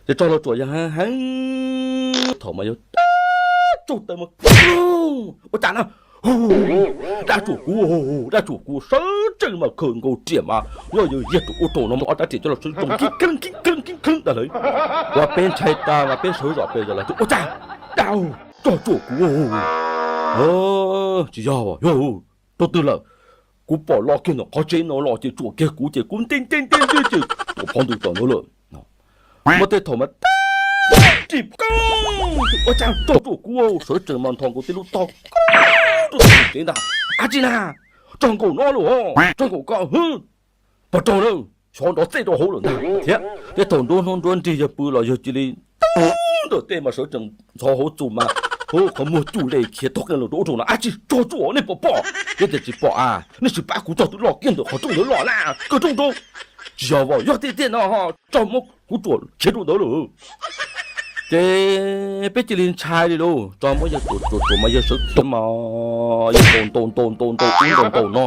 Ces tso los tsuam yog heev heev, thaum mas yog tsuj taw mas, ua cas na, dab tsuam kuv, dab tsuam kuv, sawv tsees mas khaws nkaus riam mas yog yawg Yiag Tuam ua rau no mas ob rab riam coj los sawv tsees khib kheeb khib kheeb khib kheeb tas lawm. Ua peb ntshai tas mas peb sawv zom pes zom lawm tias ua cas, dab, tsuj tsuam kuv, tsis yog, yog rau twg lawm, kuv pom los kiag ntawm qhov tsev no los ces tsuam kiag kuv ces kuv nti nti nti nti ces tuam phov ntws tom ntawd lawm. Muaj tej thaum mas ris koob, ua cas tsuj tsuam kuv, sawv tsees mas nthos nkaus tej lub tog koob rau tom tsev ntag. Ab tsi na, tsuj nkaus no lawm, tsuj nkaus koj, pov rog na, xyov nrov txej rau hauv lawm ntag thiab. Tej thaum nruab hnub nruab nrig yawg pw los yawg cia li ntawm tej mas sawv tsees ntxhov hauv txus mas, qhov muag cuj le khiav tog qeej los rau ub rau no, ab tsi tsuj tsuam nej pom pom, yog tias tsis pom a nej sim pab kuv tso tus loj kiag ntawm qhov rooj ntawd los na, kawg rooj rau. Tsis yog vos, yog tiag tiag no ho tso muab kuv tsuam khiav rau ntawd lawm. Ces peb cia li ntshai li lauj, tso muab yawg tsuam tsuam tsuam mas yawg sawv khiav mas yawg ntaus ntaus ntaus ntaus ntaus ub ntaus ntaus no.